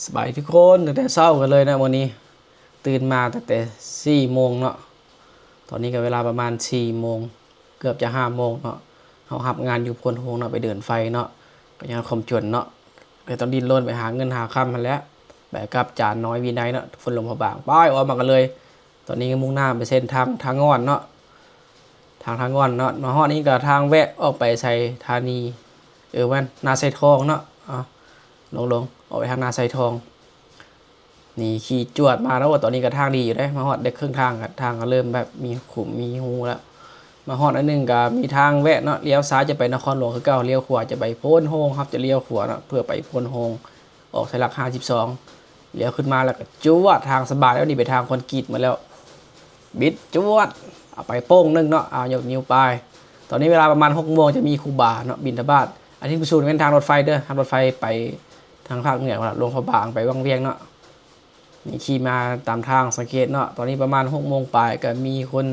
ສະບາຍດີທຸກຄົນ ຕັ້ງແຕ່ເຊົ້າກັນເລີຍນະມື້ນີ້ ຕື່ນມາຕັ້ງແຕ່ສີ່ໂມງເນາະ. ຕອນນີ້ກໍເວລາປະມານສີ່ໂມງ ເກືອບຈະຫ້າໂມງເນາະ. ເຮົາຮັບງານຢູ່ໂພນໂຮງເນາະ ໄປເດີນໄຟເນາະ ກໍຍັງຄວາມຈົນເນາະ ກໍຕ້ອງດີ້ນລົນໄປຫາເງິນຫາຄຳຫັ້ນແຫຼະ. ໄປກັບຈານນ້ອຍວິໄນເນາະ ຄົນຫຼວງພະບາງ ໄປອອກມາກັນເລີຍ. ຕອນນີ້ກໍມຸ່ງໜ້າໄປເສັ້ນທາງ ທາງງ່ອນເນາະ ທາງ ທາງງ່ອນເນາະ. ມາຮອດນີ້ກໍທາງແວະອອກໄປໄຊທານີ ເອີ ແມ່ນນາໄຊທອງເນາະ. ເອົາ ລົງໆ ອອກໄປທາງນາໄຊທອງ. ນີ້ຂີ່ຈວດມາແລ້ວ ຕອນນີ້ກໍທາງດີຢູ່ເດ້. ມາຮອດໄດ້ເຄິ່ງທາງ ກໍທາງກໍເລີ່ມແບບມີຂຸມມີຮູແລ້ວ. ມາຮອດອັນໜຶ່ງກໍມີທາງແວະເນາະ ລ້ຽວຊ້າຍຈະໄປນະຄອນຫຼວງຄືເກົ່າ ລ້ຽວຂວາຈະໄປໂພນໂຮງ. ເຮົາຈະລ້ຽວຂວາເນາະ ເພື່ອໄປໂພນໂຮງ ອອກໃສ່ຫຼັກຫ້າສິບສອງ ລ້ຽວຂຶ້ນມາແລ້ວກໍຈວດ. ທາງສະບາຍແລ້ວນີ້ ເປັນທາງຄອນກຣີດໝົດແລ້ວ. ບິດຈວດ ເອົາໄປໂປ້ງໜຶ່ງເນາະ ເອົາຍົກນິ້ວປາຍ. ຕອນນີ້ເວລາປະມານຫົກໂມງ ຈະມີຄູບາເນາະບິນທະບາດ. ອັນທີ່ຜູ້ຊົມແມ່ນທາງລົດໄຟເດີ ທາງລົດໄຟໄປທາງພາກເໜືອພຸ້ນລະ ຫຼວງພະບາງໄປວັງວຽງເນາະ. ນີ້ຂີ່ມາຕາມທາງສັງເກດເນາະ ຕອນນີ້ປະມານຫົກໂມງປາຍ ກໍມີຄົນ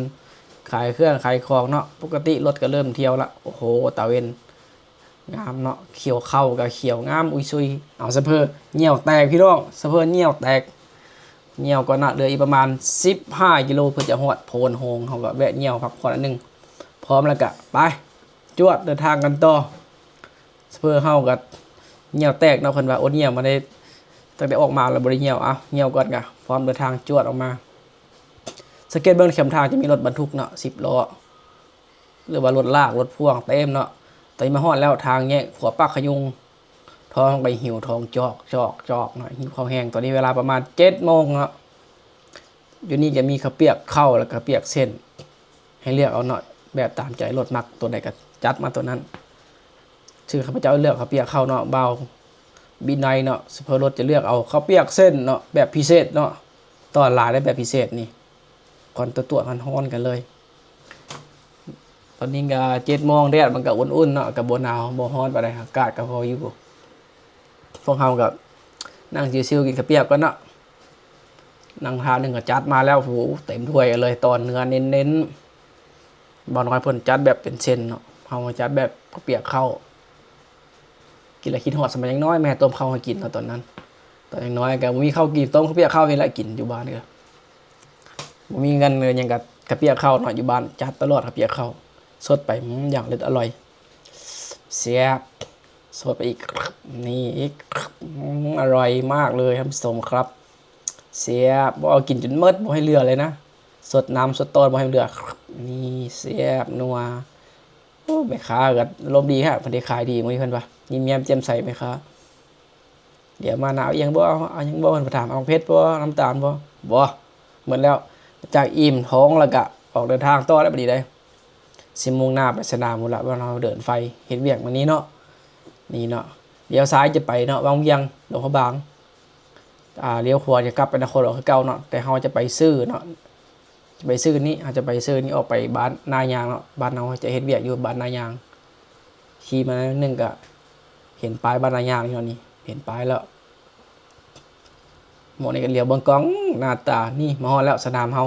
ຂາຍເຄື່ອງຂາຍຂອງເນາະ. ປົກກະຕິລົດກໍເລີ່ມທ່ຽວລະ. ໂອ້ໂຫ ຕາເວັນ ງາມເນາະ ຂຽວ ເຂົ້າກໍຂຽວງາມອຸຍຊຸຍ. ເອົາ ສະເພີຍ່ຽວແຕກພີ່ນ້ອງ ສະເພີຍ່ຽວແຕກ. ຍ່ຽວກ່ອນເນາະ ເຫຼືອອີກປະມານສິບຫ້າກິໂລເພື່ອຈະຮອດໂພນໂຮງ. ເຮົາກໍແວະຍ່ຽວພັກຜ່ອນອັນໜຶ່ງ ພ້ອມແລ້ວກໍໄປຈວດເດີນທາງກັນຕໍ່. ສະເພີເຮົາກໍຍ່ຽວແຕກເນາະ ເພິ່ນວ່າອົດຍ່ຽວມາໄດ້ຕັ້ງແຕ່ອອກມາແລ້ວ ບໍ່ໄດ້ຍ່ຽວ. ເອົາ ຍ່ຽວກ່ອນກໍພ້ອມເດີນທາງຈວດອອກມາ. ສັງເກດເບິ່ງແຄມທາງຈະມີລົດບັນທຸກເນາະ ສິບລໍ້ ຫຼືວ່າລົດລາກລົດພ່ວງເຕັມເນາະ. ຕອນນີ້ມາຮອດແລ້ວ ທາງແຍກຂົວປາກຂະຍຸງ ທ້ອງໄປຫິວທ້ອງຈອກ ຈອກ ຈອກເນາະ ຫິວເຂົ້າແຮງ. ຕອນນີ້ເວລາປະມານເຈັດໂມງເນາະ. ຢູ່ນີ້ຈະມີເຂົ້າປຽກ ເຂົ້າ ແລ້ວກໍເຂົ້າປຽກເສັ້ນ ໃຫ້ເລືອກເອົາເນາະ ແບບຕາມໃຈລົດມັກຕົວໃດກໍຈັດມາຕົວນັ້ນ. ຄືຂ້າພະເຈົ້າເລືອກເຂົ້າປຽກເຂົ້າເນາະ ບ່າວວິໄນເນາະ ສະເພີລົດຈະເລືອກເອົາເຂົ້າປຽກເສັ້ນເນາະ ແບບພິເສດເນາະ. ຕອນຫຼາຍໄດ້ແບບພິເສດນີ້ ກ່ອນຕົວໆ ຮ້ອນໆ ກັນເລີຍ. ຕອນນີ້ກໍເຈັດໂມງ ແດດມັນກໍອຸ່ນໆ ເນາະ ກໍບໍ່ໜາວບໍ່ຮ້ອນປານໃດ ອາກາດກໍພໍຢູ່. ພວກເຮົາກໍນັ່ງຊິວໆ ກິນເຂົ້າປຽກກ່ອນເນາະ. ນັ່ງທານໜຶ່ງກໍຈັດມາແລ້ວ ໂຫ ເຕັມຖ້ວຍເລີຍ ຕອນເນື້ອເນັ້ນໆ. ບ່າວນ້ອຍເພິ່ນຈັດແບບເປັນເສັ້ນເນາະ ເຮົາຈັດແບບເຂົ້າປຽກເຂົ້າ. ກິນແລ້ວຄິດຮອດສະໄໝຍັງນ້ອຍ ແມ່ຕົ້ມເຂົ້າໃຫ້ກິນເນາະ ຕອນນັ້ນ. ຕອນຍັງນ້ອຍກໍບໍ່ມີເຂົ້າກິນ ຕົ້ມເຂົ້າປຽກເຂົ້ານີ້ແຫຼະກິນຢູ່ບ້ານ. ກໍບໍ່ມີເງິນເລີຍ ຫຍັງກໍເຂົ້າປຽກເຂົ້າເນາະ ຢູ່ບ້ານຈັດຕະຫຼອດເຂົ້າປຽກເຂົ້າ. ສົດໄປ ອືມ ຢ່າງເລີດອະລ່ອຍ ແຊບ. ສົດໄປອີກ ນີ້ອີກ ອືມ ອະລ່ອຍມາກເລີຍທ່ານຜູ້ຊົມຄັບ. ແຊບ ບໍ່ເອົາກິນຈົນໝົດ ບໍ່ໃຫ້ເຫຼືອເລີຍນະ. ສົດນ້ຳສົດຕອນບໍ່ໃຫ້ເຫຼືອ ນີ້ແຊບນົວ. ໂອ້ ແມ່ຄ້າກໍອາລົມດີແທ້ ເພິ່ນໄດ້ຂາຍດີມື້ນີ້ ເພິ່ນວ່າ ຍິ້ມແຍ້ມແຈ່ມໃສແມ່ຄ້າ. ດຽວມານະ ເອົາອີ່ຫຍັງບໍ່ ເອົາຫຍັງບໍ່ ເພິ່ນຖາມ ເອົາເຜັດບໍ່ ນ້ຳຕານບໍ່. ບໍ່ ໝົດແລ້ວ. ຈາກອີ່ມທ້ອງແລ້ວກະອອກເດີນທາງຕໍ່ແລ້ວບາດນີ້ເດ້. ຊິມຸ່ງໜ້າໄປສະໜາມພຸ້ນລະ ວ່າເຮົາເດີນໄຟເຮັດວຽກມື້ນີ້ເນາະ. ນີ້ເນາະ ລ້ຽວຊ້າຍຈະໄປເນາະ ວັງວຽງ ຫຼວງພະບາງ. ອ່າ ລ້ຽວຂວາຈະກັບໄປນະຄອນຫຼວງຄືເກົ່າເນາະ ແຕ່ເຮົາຈະໄປຊື້ເນາະ ຈະໄປຊື້ນີ້ ເຮົາຈະໄປຊື້ນີ້ ອອກໄປບ້ານນາຍາງເນາະ. ບ້ານເຮົາຈະເຮັດວຽກຢູ່ບ້ານນາຍາງ. ຂີ່ມາໜ້ອຍໜຶ່ງກະເຫັນປ້າຍບ້ານນາຍາງຢູ່ເນາະ ນີ້ເຫັນປ້າຍແລ້ວ. ໝົດນີ້ກໍຫຼຽວເບິ່ງກ້ອງ ໜ້າຕາ ນີ້ມາຮອດແລ້ວສະໜາມເຮົາ.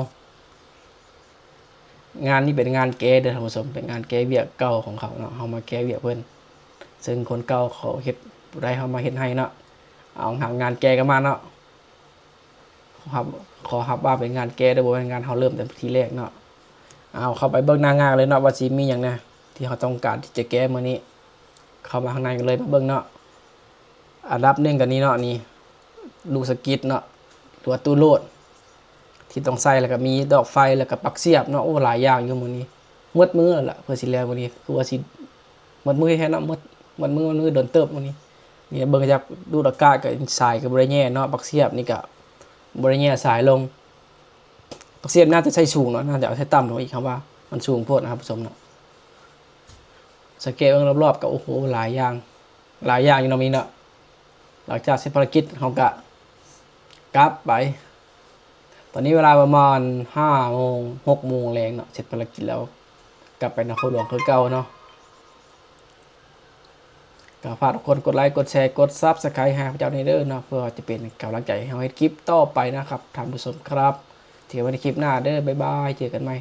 ງານນີ້ເປັນງານແກ້ເດີທ່ານຜູ້ຊົມ ເປັນງານແກ້ວຽກເກົ່າຂອງເຂົາເນາະ ເຮົາມາແກ້ວຽກເພິ່ນ. ເຊິ່ງຄົນເກົ່າເຂົາເຮັດບໍ່ໄດ້ ເຮົາມາເຮັດໃຫ້ເນາະ. ເອົາ ຫາງານແກ້ກໍມາເນາະ. ເຮົາ ຂໍຮັບວ່າເປັນງານແກ້ເດີ ບໍ່ແມ່ນງານເຮົາເລີ່ມແຕ່ທີແລກເນາະ. ເອົາ ເຂົ້າໄປເບິ່ງໜ້າງານເລີຍເນາະ ວ່າຊິມີຫຍັງແດ່ທີ່ເຮົາຕ້ອງການທີ່ຈະແກ້ມື້ນີ້. ເຂົ້າມາຂ້າງໃນກັນເລີຍ ມາເບິ່ງເນາະ. ອັນດັບໜຶ່ງກໍນີ້ເນາະ ນີ້ ລູກສະກິດເນາະ ຫຼືວ່າຕູ້ໂຫຼດ ທີ່ຕ້ອງໃສ່ ແລ້ວກໍມີດອກໄຟ ແລ້ວກໍປັກສຽບເນາະ. ໂອ້ ຫຼາຍຢ່າງຢູ່ມື້ນີ້ ໝົດມື້ແລ້ວລະ ເພື່ອຊິແລ້ວມື້ນີ້ ຄືວ່າຊິໝົດມື້ແທ້ເນາະ ໝົດ ໝົດມື້ ໝົດມື້ ດົນເຕີບມື້ນີ້. ນີ້ເບິ່ງຈາກດູດອາກາດກໍສາຍກໍບໍ່ໄດ້ແຍ່ເນາະ ປັກສຽບນີ້ກໍບໍ່ໄດ້ແຍ່ສາຍລົງ. ປັກສຽບໜ້າຈະໃສ່ສູງເນາະ ໜ້າຈະເອົາໃສ່ຕ່ຳລົງອີກ ເຮົາວ່າມັນສູງໂພດນະທ່ານຜູ້ຊົມເນາະ. ສັງເກດເບິ່ງລອບໆ ກໍ ໂອ້ໂຫ ຫຼາຍຢ່າງ ຫຼາຍຢ່າງຢູ່ເນາະ ມີເນາະ. ຫຼັງຈາກເສັດພາລະກິດ ເຮົາກະກັບໄປ. ຕອນນີ້ເວລາປະມານຫ້າໂມງ ຫົກໂມງແລງເນາະ ເສັດພາລະກິດແລ້ວ ກັບໄປນະຄອນຫຼວງຄືເກົ່າເນາະ. ກໍຝາກທຸກຄົນກົດໄລ ກົດແຊ ກົດ Subscribe ໃຫ້ຂ້າພະເຈົ້າແດ່ເດີເນາະ ເພື່ອຈະເປັນກຳລັງໃຈໃຫ້ເຮົາເຮັດຄລິບຕໍ່ໄປນະຄັບທ່ານຜູ້ຊົມຄັບ. ເຈີກັນໃນຄລິບໜ້າເດີ ບາຍບາຍ ເຈີກັນໃໝ່.